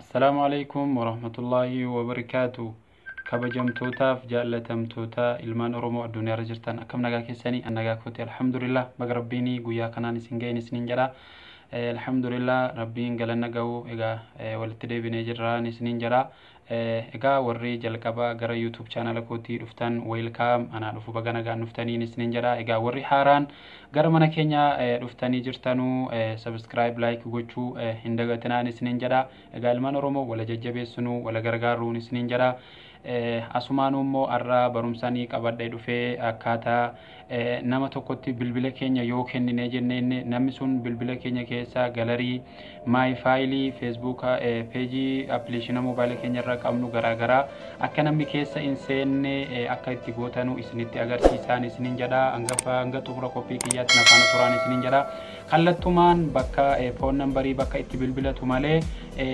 Assalaamu alaikum warahmatullaahi wabarakaatu. Kabajamtootaaf jaallatamtoota ilmaan Oromoo addunyaarra jirtan, akkam nagaa keessanii? An nagaa kooti, alhamdulillah. Baga Rabbiin guyyaa kanaan isin ga'een isiniin jedha. Alhamdulillah, Rabbiin galanna ga'u. Egaa walitti deebinee jirraan isiniin jedha. Egaa warri jalqaba gara YouTube chaanala kootii dhuftan, welcome, anaa dhufu, baga nagaan dhuftaniin isiniin jedha. Egaa warri haaraan gara mana keenya dhuftanii jirtanuu, subscribe, like gochuu hin dagatinaan isiniin jedha. Egaa ilmaan Oromoo wala jajjabeessinuu, wala gargaaruun isiniin jedha. Asumaanuu immoo har'a barumsanii qabadhee dhufee akkaataa nama tokkotti bilbila keenya yoo kennine jenneen, namni sun bilbila keenya keessa gallery, my file, Facebook page, appilikeeshina moobaayila keenya irra qabnu garaagaraa akka namni keessa hin seenne akka itti gootanu isinitti agarsiisaan isiniin jedha. Hanga xumura qophii kiyyaatti na faana turaan isiniin jedha. Kallattumaan bakka phone number, bakka itti bilbilatu malee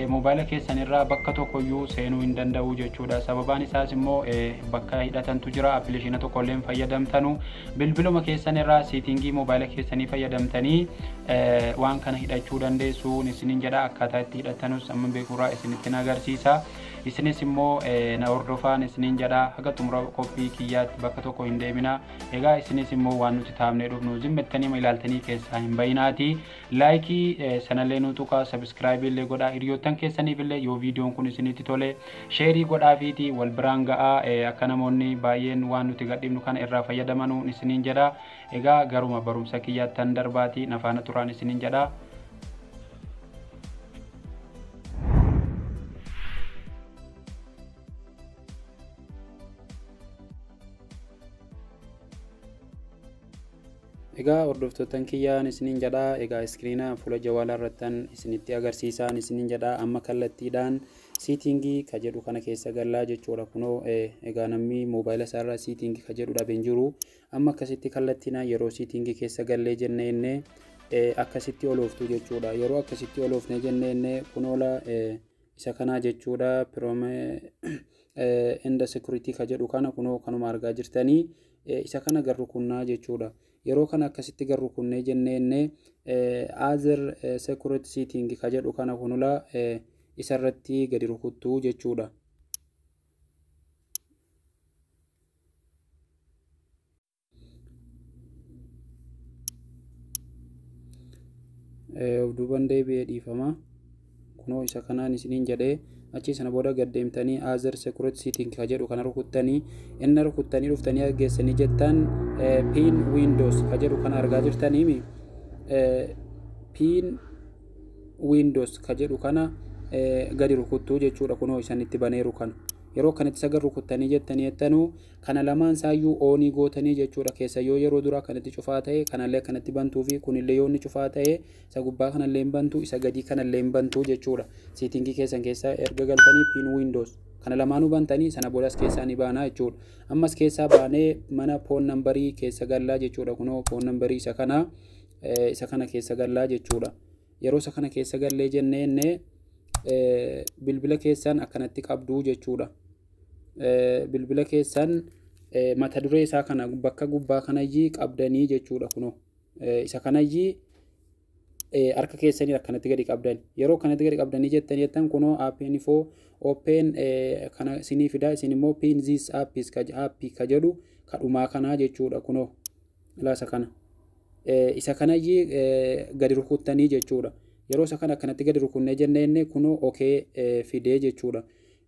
moobaayila keessan irraa bakka tokkoyyuu seenuu hin danda'u jechuudha. Sababaan isaas immoo bakka hidhatantu jira. Appilikeeshina tokko illee hin fayyadamtanu, bilbiluma keessan irraa setting moobaayila keessanii fayyadamtanii waan kana hidhachuu dandeessu isiniin jedha. Akkaataa itti hidhatanus amma beekurraa isinitti agarsiisa. Isinis immoo na hordofaan isiniin jedha. Haga xumura qophii kiyyaatti bakka tokko hin deemina. Egaa isinis immoo waan nuti taa'amnee dhufnu zimmettanii ilaaltanii keessaa hin bayinaati. Like sanallee nu tuqaa, subscribe illee godhaa. Hiriyoottan keessaniif illee yoo viidiyoon kun isinitti tole share godhaafiiti wal biraan ga'aa, akka namoonni baay'een waan nuti gadhiifnu kana irraa fayyadamanuu isiniin jedha. Egaa garuma barumsa kiyyaattan darbaati, na faana turaan isiniin jedha. Egaa hordoftoottan kiyyaan isiniin jedha. Egaa iskiriina fuula jawaalaa irrattan isinitti agarsiisaan isiniin jedha. Amma kallattiidhaan setting ka jedhu kana keessa gallaa jechuudha. Kunoo egaa namni moobaayila isaarraa setting ka jedhu dhabeen jiru. Amma akkasitti kallattiidhaan yeroo setting keessa gallee jennee akkasitti olooftu jechuudha. Yeroo akkasitti oloofne jennee, kunoola isa kanaa jechuudha. Privacy and security ka jedhu kana, kunoo kanuma argaa jirtanii, isa kana garru kunnaa jechuudha. Yeroo kana akkasitti garru kunnee jenneenne, other security setting ka jedhu kana, kunula isarratti gadi rukuttuu jechuudha. Of duuban deebi'ee, dhiifama. Kunoo isa kanaan isiniin jedhee, achi sana booda gad deemtanii other security setting ka jedhu kana rukuttanii, inni rukuttanii dhuftanii geessanii jettan, pin windows ka jedhu kana argaa jirtaniimi. Pin windows ka jedhu kana gadi rukuttuu jechuudha. Kunoo isan itti baneeru kana. Yeroo kanatti isa gad rukuttanii jettanii jettanuu, kana lamaan isaayyuu on gootanii jechuudha. Keessa yoo yeroo duraa kanatti cufaa ta'e, kanallee kanatti bantuu fi kunillee yoo inni cufaa ta'e, isa gubbaa kanallee hin bantu, isa gadii kanallee hin bantu jechuudha. Setting keessan keessa erga galtanii, pin windows kana lamaanuu bantanii, sana boodas keessaa ni baanaa jechuudha. Ammas keessaa baanee mana phone number keessa gallaa jechuudha. Kunoo phone number isa kana keessa gallaa jechuudha. Yeroo isa kana keessa gallee jenneenne, bilbila keessan akkanatti qabduu jechuudha. Bilbila keessan mata duree isaa kana bakka gubbaa kanayyii qabdanii jechuudha. Kunoo isa kanayyii harka keessanii akkanatti gadi qabdan. Yeroo akkanatti gadi qabdanii jettanii jettan, kunoo app info open kana isinii fida. Isin immoo pin this apps app ka jedhu kadhumaa kanaa jechuudha. Kunoo ilaasa kana, isa kanayyii gadi rukuttanii jechuudha. Yeroo isa kana akkanatti gadi rukunnee jenneenne, kunoo okay fidee jechuudha.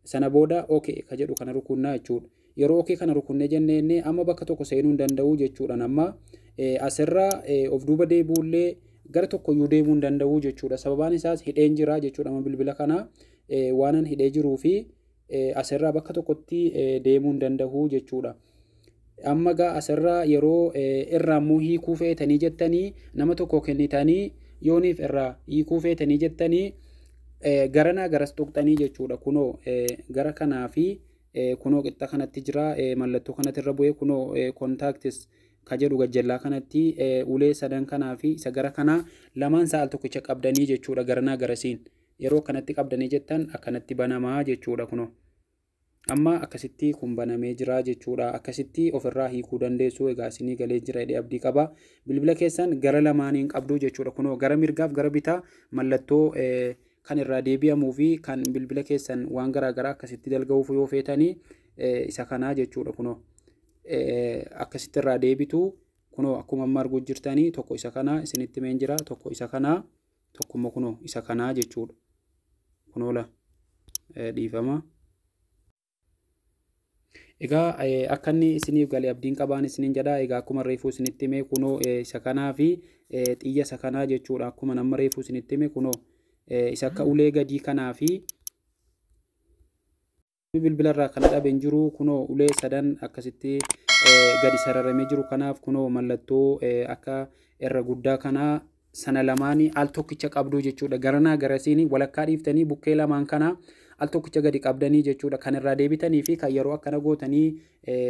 Sana booda okay ka jedhu kana rukunnaa jechuudha. Yeroo okay kana rukunnee jenneenne, amma bakka tokko seenuu hin danda'u jechuudha. Amma asirraa of duuba deebi'ullee gara tokkoyyuu deemuu hin danda'u jechuudha. Sababaan isaas hidheen jira jechuudha. Amma bilbila kana waanan hidhee jiruu fi asirraa bakka tokkotti deemuu hin danda'u jechuudha. Amma gaa asirraa yeroo irraa immoo hiikuu feetanii jettanii, nama tokko kennitanii yooniif irraa hiikuu feetanii jettanii, garanaa garas tuqxanii jechuudha. Kunoo gara kanaa fi kunoo qixxa kanatti jira, mallattoo kanatti irra bu'ee, kunoo contacts ka jedhu gajjallaa kanatti ulee sadan kanaa fi isa gara kanaa lamaan isaa al tokkicha qabdanii jechuudha, garanaa garasiin. Yeroo kanatti qabdanii jettan, akkanatti banamaa jechuudha kunoo. Amma akkasitti kun banamee jira jechuudha. Akkasitti ofirraa hiikuu dandeessu. Egaa isinii galee jira jedhee abdii qaba. Bilbila keessan gara lamaaniin qabdu jechuudha. Kunoo gara mirgaaf gara bitaa mallattoo Kan irraa deebi'amuu fi kan bilbila keessan waan garaagaraa akkasitti dalga'uuf yoo feetanii isa kanaa jechuudha. Kunoo akkasitti irraa deebitu. Kunoo akkuma amma arguu jirtanii, tokko isa kanaa isinitti himeen jira, tokko isa kanaa, tokkommoo kunoo isa kanaa jechuudha. Kunoo la, dhiifama. Egaa akka inni isiniif galee abdiin qabaan isiniin jedha. Egaa akkuma reefuu isinitti hime, kunoo isa kanaa fi xiyya isa kanaa jechuudha. Akkuma nama reefuu isinitti hime, kunoo isa akka ulee gadii kanaa fi bilbila irraa kana dhabe hin jiru. Kunoo ulee sadan akkasitti gadi sararamee jiru kanaaf, kunoo mallattoo akka irra guddaa kanaa sana lamaanii al tokkicha qabduu jechuudha. Garanaa garasiin walakkaa dhiiftanii bukkee lamaan kanaa al tokkicha gadi qabdanii jechuudha. Kan irraa deebitanii fi kan yeroo akkana gootanii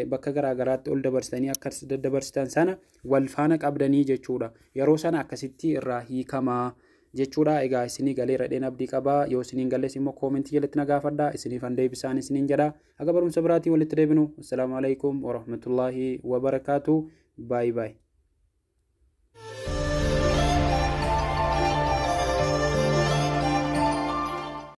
bakka garaagaraatti ol dabarsitanii akkas daddabarsitan sana wal faana qabdanii jechuudha. Yeroo sana akkasitti irraa hiikamaa jechuudha. Egaa isinii galeera dheen abdii qabaa. Yoo isiniin galees immoo koomentii jalatti na gaafadhaa. Isiniif deebisaan isiniin jedha. Haga barumsa biraatii walitti deebinu. Assalaamu alaikum warahmatullaahi wabarakaatu. Baay baay.